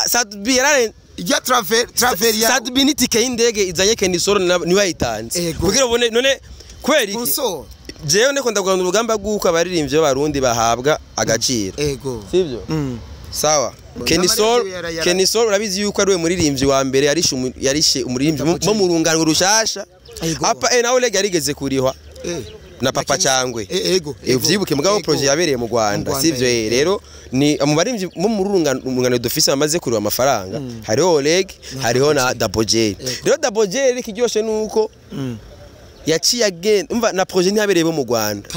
Sat-B yarare ijya travel ya Sat-B ni tike y'indege izanye Kenny Sol niwe yayitanze kugira ubone none kweri iki jewe ndiko ndagwana urugamba rw'uko abaririmbyi b'abarundi bahabwa agaciro. Ego. Sivyo? Sawa. Kenny Sol urabizi yuko ari we muririmbyi wa mbere yarishe umuririmbyi mo mu rungano rushasha. Apa nawe lega yarigeze kurihwa. Na Papa Cyangwe. Ego. Uvyibuke mugabo projet yabereye mu Rwanda, sivyo? Rero ni mu baririmbyi mo mu rungano dufise bamaze kuriwa amafaranga. Hariho Oleg, hariho na Double J. Rero Double J ikiryoshe nuko yaciye agenda umva na projet ntiyabereye bo mu Rwanda,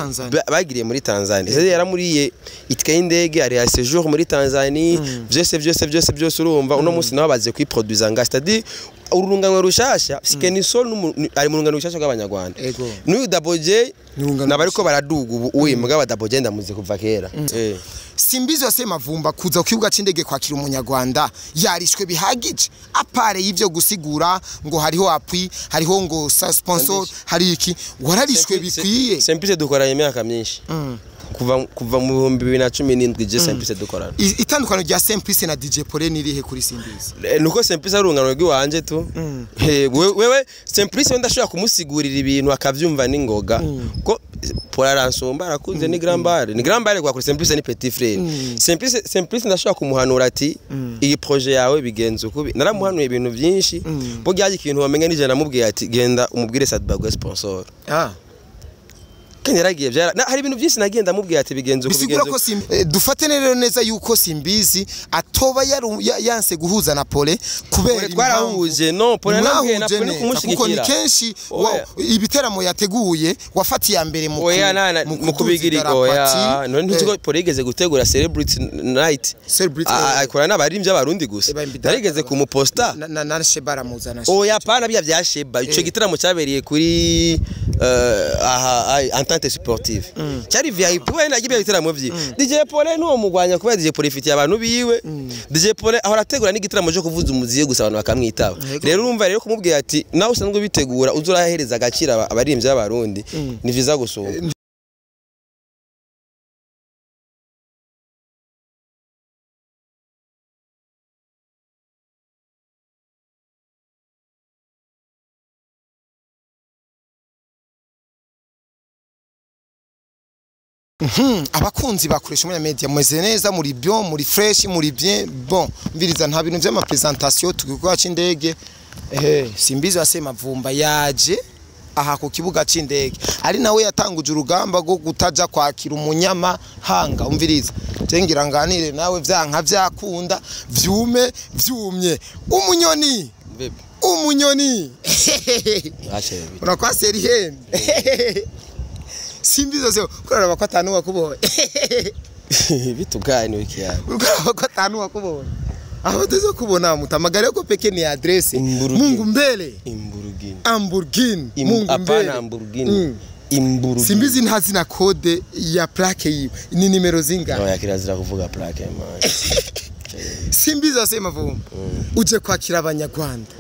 bagiriye muri Tanzania. Sasa yaramuriye itike y'indege ari ya séjour muri Tanzania, byose byose byose byose urumva uno munsi naho baze kwiproduza nga c'est-à-dire urungano rushasha. Kenny Sol ari mu rungano rushasha rw'abanyarwanda. N'uyu Double J nabariko baraduga ubu uyu mugabo Double J ndamuzi kuva kera. Simbizi wase Mavumba kuza ku kibuga c'indege kwakira umunyarwanda yarishwe bihagije apare y'ivyo gusigura ngo hariho appui, hariho ngo sponsor, hari iki, wararishwe bikwiye. Simplice dukoranye imyaka myinshi. Kuva mu 2017 je Simplice dukorana. Itandukano rya Simplice na DJ Paul ni rihe kuri Simbizi? Nuko Simplice arungano rw'iwanje tu. Wewe Simplice ndashobora kumusigurira ibintu akavyumva n'ingoga. Ko Paul aransomba arakunze ni grand bar. Ni grand bar kwa kuri Simplice ni petit frère. Simplice ndashobora kumuhanura ati iyi projet yawe bigenze uko. Naramuhanuye ibintu byinshi. Bo ryaje ikintu wamenye nije namubwiye ati genda umubwire Sat-B sponsor. Kandi byara hari ibintu byinshi nagenda mubwiye ati bigenze uko bigenze. Bisigura ko dufate rero neza yuko Simbizi atoba yanse guhuza na Pole kubera twarahuje. No Pole nabwiye na Pole kumushigikira kuko ni kenshi ibiteramo yateguye wafatiye ya mbere mu mu kubigiriko. Oya none ntuziko Pole yigeze gutegura Celebrity Night. Akora n'abaririmbyi b'abarundi gusa. Narigeze kumuposta na Sheba aramuzana. Oya pana bya bya Sheba ico gitaramo cyabereye kuri aha entente sportive. Cyari VIP we nagiye bitaramo vyi. DJ Paul nuwo mugwanya kubera DJ Paul ifitiye abantu biwe. DJ Paul ahora ategura n'igitaramo cyo kuvuza umuziye gusa abantu bakamwitaba. Rero urumva rero kumubwiye ati nawe usanzwe bitegura uzurahereza agaciro abaririmbyi b'abarundi ni vyiza gusumba. Abakunzi bakoresha umwanya media mweze neza muri byo muri fresh muri bien bon mviriza nta bintu vy'ama presentation tukikwa c'indege. Simbizi wase Mavumba yaje aha ku kibuga c'indege ari nawe yatanguje urugamba rwo gutaja kwakira umunyamahanga. Umviriza ngira nganire nawe vyanka vyakunda vyume vyumye umunyoni umunyoni urakwasera ihembe. Simbizi se kuraraba ko atanu wakubonye. Bitugani wiki yawe. Kuraraba ko atanu wakubonye. Aho tuzo kubona mutamagare ko peke ni adresse. Mungu mbele. Imburugini. Amburgini. Mungu mbele. Apana Amburgini. Imburugini. Simbizi ntazi na code ya plaque yiwe. Ni nimero zingahe? Oya kirazira kuvuga plaque man. Simbizi se Mavumba. Uje kwakira abanyarwanda.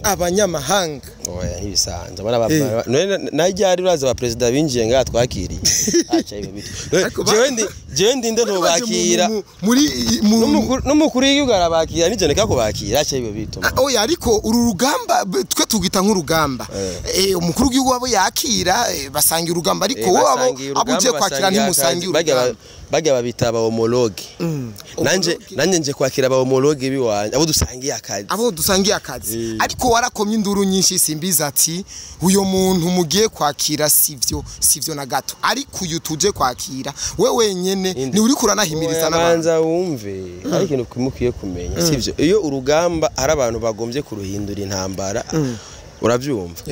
Abanyamahanga. Oya ntibisanzwe. Abana ba none najya uraza ba president binjiye ngaha twakiriye. Acha ibi bitu. Jewe ndi nde ntobakira. Muri n'umukuru w'igihugu arabakira nije ndeka kubakira. Acha ibi bitu. Oya ariko uru rugamba twe tugita nk'urugamba. Umukuru w'igihugu wabo yakira basangira urugamba ariko wabo abuje kwakira ntimusangira urugamba. Bajya babita aba homologue. Nanje nje kwakira aba homologue biwanje abo dusangiye akazi. Abo dusangiye akazi. Ariko warakomye induru nyinshi Simbizi ati uyo muntu mugiye kwakira sivyo na gato. Ariko uyu tuje kwakira we wenyene ni uri kuranahimiriza n'abantu. Banza wumve ari ikintu kimukwiye kumenya sivyo. Iyo urugamba hari abantu bagombye kuruhindura intambara uravyumva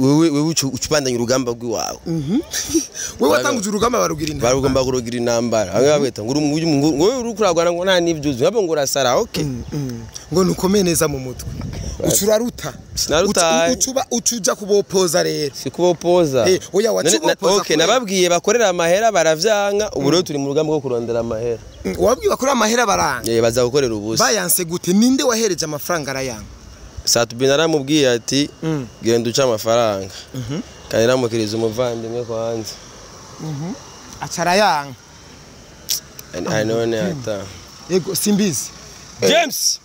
wewe ucubandanya urugamba rw'iwawe. Wewe watanguje urugamba barugira intambara. Barugomba kurugira intambara. Bamwe babwita ngo wewe uri kuragwana ngo nta n'ivyuzi ngabo ngo urasara okay. Ngo nukomeye neza mu mutwe. Ucuraruta. Sinaruta. Ucuba ucuja kubopoza rero. Si kubopoza. Oya wacubopoza. Okay nababwiye bakorera amahera baravyanka ubu rero turi mu rugamba rwo kurondera amahera. Wabwiye bakorera amahera baranga. Baza gukorera ubusa. Bayanse gute ninde wahereje amafaranga arayanga? Sat-B naramubwiye ati genda uca amafaranga. Kandi namukiriza umuvandimwe kwanza. Acarayanga. None ata Yego, Simbizi. James.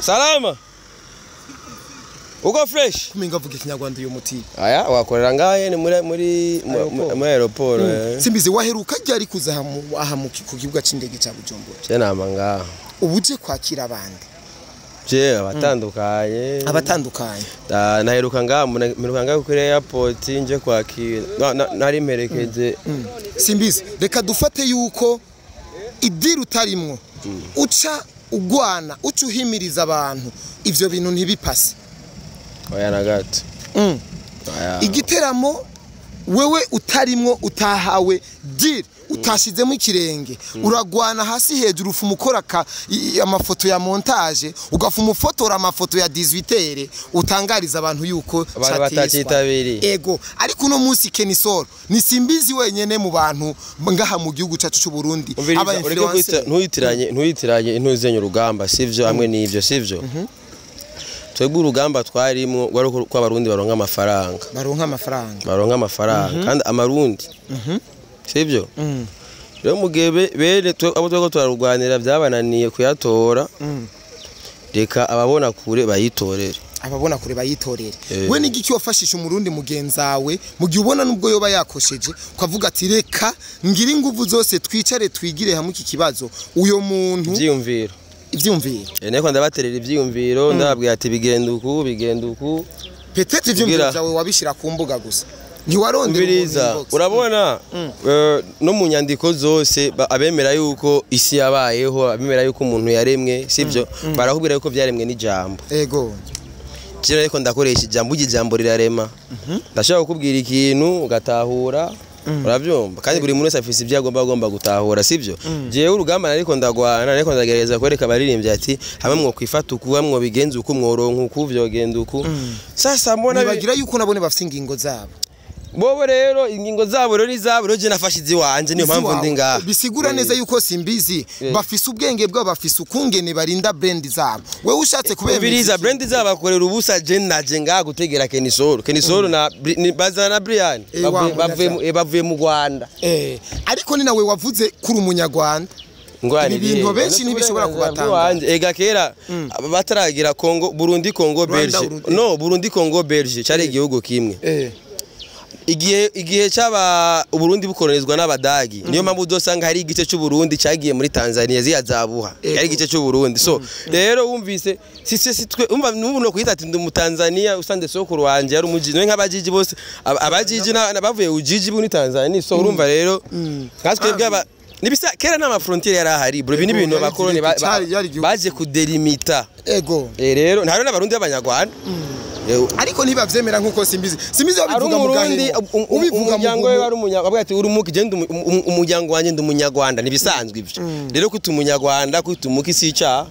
Salama. Uko fresh? Kumenga avuga ikinyarwanda uyu muti. Aya wakorera ngahe ni muri aeroport. Simbizi, waheruka ryari kuza aha ku kibuga c'indege ca Bujumbura? Je nama ngaha. Ubuje kwakira abandi? Je abatandukanye. Abatandukanye. Naheruka ngaha, mperuka ngaha kuri airport nje kwakira. Nari mperekeje. Simbizi, reka dufate yuko idiri utarimwo uca ugwana, uca uhimiriza abantu ivyo bintu ntibipase. Oya na gato. Igiteramo wewe utarimwo, utahawe deal, utashizemo ikirenge, uragwana hasi hejuru, ufuma ukora amafoto ya montage, ugafuma ufotora amafoto ya 18h, utangariza abantu yuko abantu batacitabiriye. Ego, ariko uno munsi Kenny Sol ni Simbizi wenyene mu bantu ngaha mu gihugu cacu cy'u Burundi aba influencer. Ntuyitiranye intuzenye urugamba, sivyo? Hamwe n'ivyo, sivyo? Twebwe urugamba twarimwo rwari ko abarundi baronka amafaranga. Baronka amafaranga. Baronka amafaranga kandi amarundi. Sivyo? Rero mugebe bene abo twego turarugwanira byabananiye kuyatora. Reka ababona kure bayitorere. Ababona kure bayitorere. We n'igiki wafashisha umurundi mugenzawe mu gihe ubona nubwo yoba yakosheje ukavuga ati reka ngira inguvu zose twicare twigire hamwe iki kibazo uyo muntu? Ivyiyumviro. Ivyumviro. Neko ndabaterera ivyiyumviro, ndababwira ati bigenda uku, bigenda uku. Peut-être ivyumviro byawe wabishira ku mbuga gusa. Ntiwarondera. Urabona no mu nyandiko zose abemera yuko isi yabayeho, abemera yuko umuntu yaremwe, sivyo? Barakubwira yuko byaremwe n'ijambo. Ego. Jira ariko ndakoresha ijambo, ijambo rirarema. Ndashaka kukubwira ikintu ugatahura. Urabyumva? Kandi buri muntu wese afise ibyo agomba gutahura, sivyo? Jewe urugamba ariko ndagwana, ariko ndagerageza kwereka abaririmbyi ati hamwe mwo kwifata uku, hamwe bigenza uku, mworonka uku, vyogenda uku. Sasa mbona nibagira yuko nabone bafise ingingo zabo. Bobo rero ingingo zabo rero nizabo rero je nafashe iziwanje, niyo mpamvu ndi ngaha. Bisigura neza yuko Simbizi bafise ubwenge bwabo, bafise ukungene barinda brand zabo. Wewe ushatse kubemeza brand zabo bakorera ubusa, je naje ngaha gutegera Kenny Sol. Kenny Sol na bazana na Brian bavuye mu Rwanda. Ariko ni nawe wavuze kuri umunyarwanda. Ngwani ibintu benshi ntibishobora kubatanga. Ega kera bataragira Congo, Burundi Congo Belge. No, Burundi Congo Belge cyari igihugu kimwe. Igihe cyaba Uburundi bukoronizwa n'abadagi, niyo mpamvu uzosanga hari igice cy'u Burundi cyagiye muri Tanzania ziya zabuha. Yari igice cy'u Burundi. So rero wumvise si twe umva n'ubu no kwita ati ndi mu Tanzania usande sokuru wanje yari umujiji nk'abajiji bose abajiji n'abavuye ujiji muri Tanzania. So urumva rero nkatwe bwaba nibisa kera nta frontiere yari ahari bro, ibi ni ibintu abakoroni baje kudelimita. Ego. Rero ntaro n'abarundi b'abanyarwanda. Ariko ntibavyemera nkuko Simbizi. Simbizi babivuga mu gahe? Ubivuga mu we bari umunyarwanda ati uri umuki je umuryango wanje ndi umunyarwanda, nibisanzwe ivyo. Rero kwita umunyarwanda kwita umuki si icaha.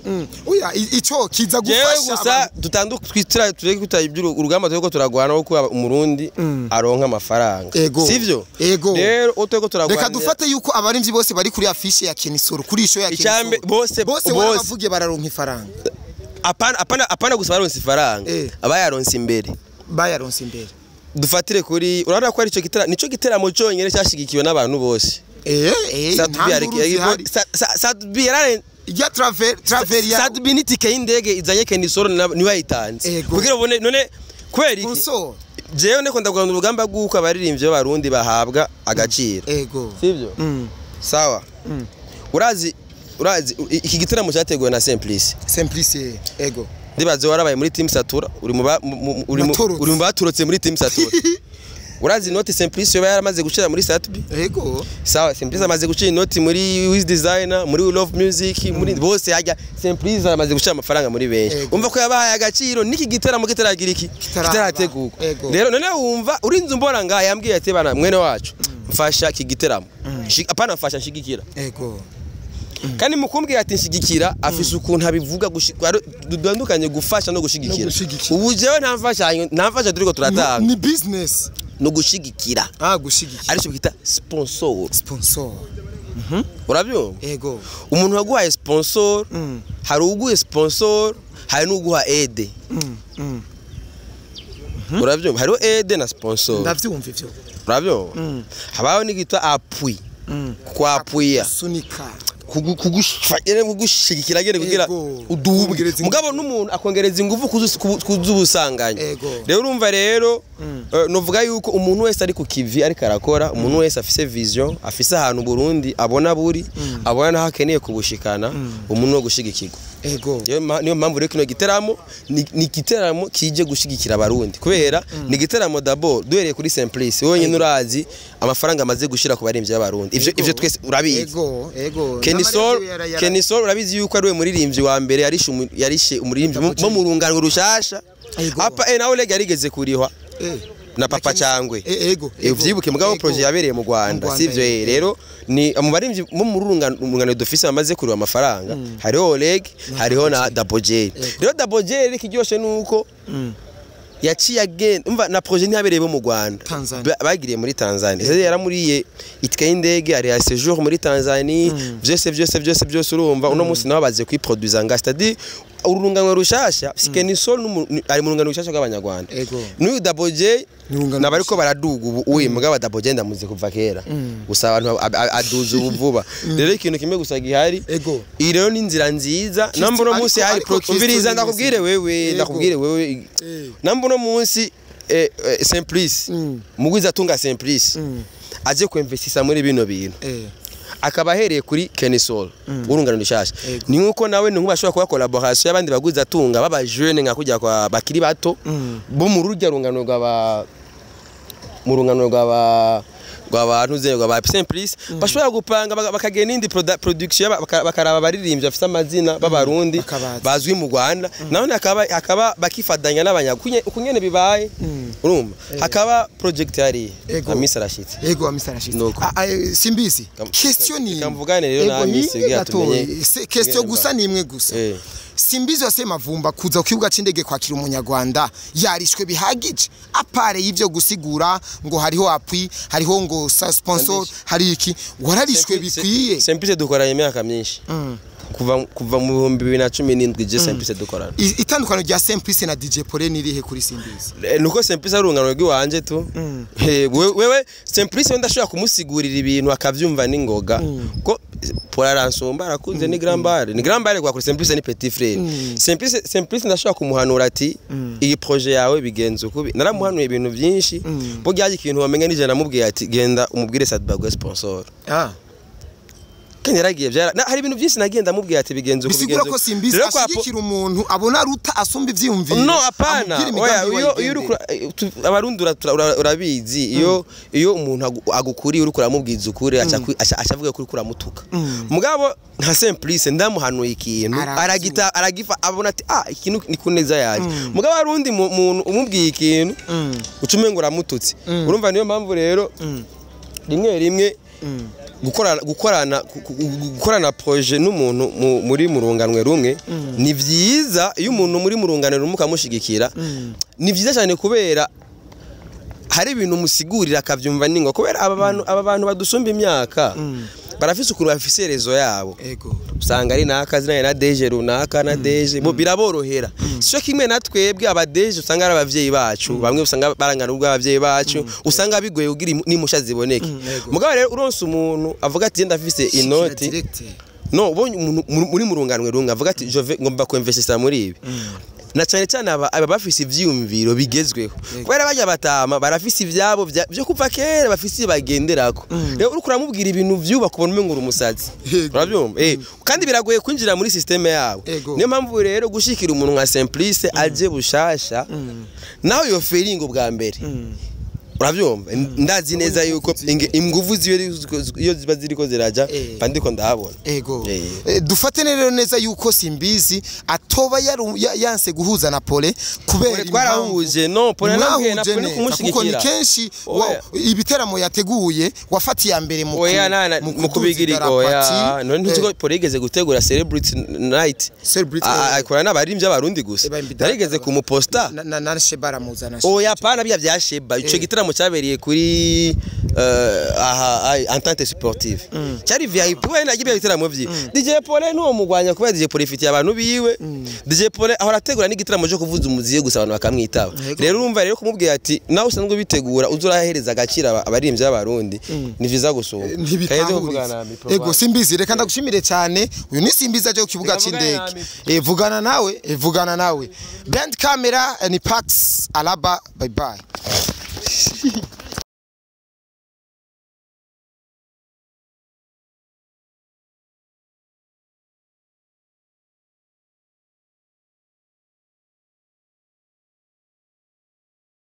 Oya ico kiza gufasha gusa dutandukira tureke kutayibyo urugamba tureko turagwana ko umurundi aronka amafaranga. Sivyo? Rero uteko turagwana. Reka dufate yuko abarimvyi bose bari kuri affiche ya Kenny Sol, kuri isho ya Kenny Sol. Bose bose bararonka ifaranga. Apana gusa baronse ifaranga, abayaronse imbere. Bayaronse imbere. Dufatire kuri urabona ko ari ico gitera, nico giteramo cyonyene cyashigikiwe n'abantu bose. Sat-B ya travel ya Sat-B ni tike y'indege izanye Kenny Sol nibayitanze. Kugira ubone none kweri iki? Jewe ndiko ndagwana urugamba rw'uko abaririmbyi b'abarundi bahabwa agaciro. Ego. Sivyo? Sawa. Urazi iki gitaramo cyateguwe na Simplice. Simplice, ego. Ndibaze warabaye muri Team Satura, uri mu baturotse muri Team Satura. Urazi inoti Simplice yoba yaramaze gucira muri Sat-B? Ego. Sawa, Simplice amaze gucira inoti muri Wiz Designer, muri Love Music, muri bose hajya Simplice amaze gucira amafaranga muri benshi. Umva ko yabahaye agaciro niki gitaramo kitaragira iki? Kitarategurwa. Rero none wumva urinze umbora ngaha yambwiye ati bana mwene wacu mfasha iki gitaramo. Apana mfasha nshigikira. Ego. Kandi mukumbwira ati nshigikira afise ukuntu abivuga dutandukanye gufasha no gushigikira. Ubu jewe nta mfasha turiko turatanga. Ni business. No gushigikira. Gushigikira. Arico bita sponsor. Sponsor. Urabyumva? Ego. Umuntu waguhaye sponsor, hari uguye sponsor, hari n'uguha aide. Urabyumva? Hariho aide na sponsor. Ndavyumva ivyo. Urabyumva? Habaho n'igitwa appui. Kwapuya sunika kugushigikira gere kugira udubuge, mugabo n'umuntu akongereza ingufu kuzubusanganya. Rero urumva rero novuga yuko umuntu wese ari ku kivi ariko arakora, umuntu wese afise vision, afise ahantu Burundi abona buri, abona naho akeneye kubushikana, umuntu wo gushigikirwa. Ego. Niyo mpamvu rero kino giteramo ni giteramo kije gushigikira abarundi, kubera ni giteramo d'abord duhereye kuri Simplice wewe nyine urazi amafaranga amaze gushira ku barimvyi b'abarundi, ivyo twese urabizi. Ego, ego. Kenisol urabizi yuko ari we muririmbyi wa mbere yarishe umuririmbyi bo mu rungano rushasha. Apa nawe Oleg yarigeze kurihwa na Papa Cyangwe. Ego. Uvyibuke mugabo projet yabereye mu Rwanda, sivyo? Rero ni mu barimvyi bo mu rungano dufise bamaze kuriwa amafaranga, hariho Oleg, hariho na Double J. Rero Double J rero ikiryoshe nuko yaciye agenda, umva na projet ntiyabereye bo mu Rwanda, bagiriye muri Tanzania. Sasa yaramuriye itike y'indege, ari ya séjour muri Tanzania, byose byose byose byose. Urumva uno munsi nabo baze kwiproduza nga, c'est-à-dire urungano rushasha. Kenisol ari mu rungano rushasha rw'abanyarwanda. N'uyu Double J nabariko baraduga ubu, uyu mugabo Double J ndamuze kuva kera, gusa abantu aduza ubu vuba. Rero ikintu kimwe gusa gihari, iyi rero ni inzira nziza. Namba uno munsi hari umviriza, ndakubwire wewe, ndakubwire wewe, namba uno munsi Simplice mugwiza atunga Simplice aje kuinvestisa muri bino bintu, akaba ahereye kuri Kenisol urungano rushasha, ni nkuko nawe ni bashobora kuba collaboration y'abandi bagwiza atunga baba jeune nka kujya kwa bakiri bato bo mu rujya rungano rwa mu rungano rwa rw'abantu zego ba Simplice, bashobora gupanga bakagena indi production, bakaraba baririmbye bafite amazina b'abarundi bazwi mu Rwanda, none akaba bakifadanya n'abanyakunyene ukunyene bibaye. Urumva hakaba project yari Amisi arashitse. Ego, Amisi arashitse. Simbizi question ni kamvugane rero na Amisi kugira tumenye question gusa ni imwe gusa. Simbizi wase Mavumba kuza ku kibuga c'indege kwakira umunyarwanda yarishwe bihagije, apare y'ivyo gusigura ngo hariho appui, hariho ngo sponsor, hari iki, wararishwe bikwiye. Simplice dukoranye imyaka myinshi, kuva mu 2017 je Simplice dukorana. Itandukano rya Simplice na DJ Pole nirihe kuri Simbizi? Nuko Simplice ari urungano rw'iwanje tu. Wewe Simplice ndashobora kumusigurira ibintu akavyumva n'ingoga, ko Paul aransumba arakunze, ni grand bar, ni grand bar kwa kuri Simplice ni petit frère. Simplice ndashobora kumuhanura ati iyi projet yawe bigenze uko, naramuhanuye ibintu byinshi, bo ryaje ikintu wamenye nije namubwiye ati genda umubwire Sadbagwe sponsor. Kandi yaragiye byara, hari ibintu byinshi nagenda mubwiye ati bigenze uko bigenze. Bisigura ko Simbizi ashigikira umuntu abona ruta asumba ivyiyumviro. No, apana. Oya, iyo abarundi urabizi, iyo umuntu agukuriye uri kuramubwiza ukuri acavuga kuri kuramutuka. Mugabo nka Simplice ndamuhanuye ikintu aragita aragifa abona ati ikintu ni kuneza yaje. Mugabo arundi muntu umubwiye ikintu ucumengo uramututse. Urumva niyo mpamvu rero rimwe rimwe gukorana projet n'umuntu muri murunganwe rumwe ni vyiza. Iyo umuntu muri murunganwe rumwe ukamushigikira ni vyiza cyane, kubera hari ibintu musigurira akavyumva ningo, kubera aba bantu badusumba imyaka barafise ukuntu bafise rezo yabo. Usanga ari nakazi na DG runaka na DG bo biraborohera. Sico kimwe na twebwe aba DG usanga ari abavyeyi bacu, bamwe usanga barangana ubwo abavyeyi bacu, usanga bigoye kugira nimusha ziboneke. Mugabo rero uronse umuntu avuga ati ndafise inoti, no ubonye umuntu muri murunganwe runga avuga ati je vais ngomba kuinvestisa muri ibi, na cyane cyane aba bafise ivyiyumviro bigezweho, kubera bajya batama barafise ivyabo byo kuva kera bafise bagenderako. Rero uriko uramubwira ibintu vyuba kubona umengo umusazi, urabyumva? Kandi biragoye kwinjira muri systeme yabo. Niyo mpamvu rero gushikira umuntu nka Simplice aje bushasha naho yo feringo bwa mbere, urabyumva? Ndazi neza yuko ingufu ziwe iyo ziba ziriko ziraja bandiko ndahabona. Ego. Dufate rero neza yuko Simbizi atoba yanse guhuza na Pole kubera twarahuje. No, Pole nabwiye na Pole kumushigikira, kuko ni kenshi ibiteramo yateguye wafatiye mbere mu kubigirira. Oya, none ntuziko Pole yigeze gutegura Celebrity Night, akora n'abarimvyi abarundi gusa, narigeze kumuposta na Sheba aramuzana. Oya, pana bya bya Sheba, ico gitaramo Igitaramo cyabereye kuri aha Entente Sportive cyari VIP, we nagiye ibitaramo vyi DJ Paul ntuwo mugwanya kubera DJ Paul ifitiye abantu biwe. DJ Paul ahora ategura n'igitaramo cyo kuvuza umuziki gusa, abantu bakamwitaba. Rero urumva rero kumubwira ati nawe usanzwe ubitegura uzurahereza agaciro abaririmbyi b'Abarundi, ni vyiza gusumba. Ntibitahuritse. Ego, Simbizi, reka ndagushimire cyane. Uyu ni Simbizi aje ku kibuga Reka mvugane c'indege. na Vugana nawe, vugana nawe. Behind camera ni Pax Alaba. Bye bye.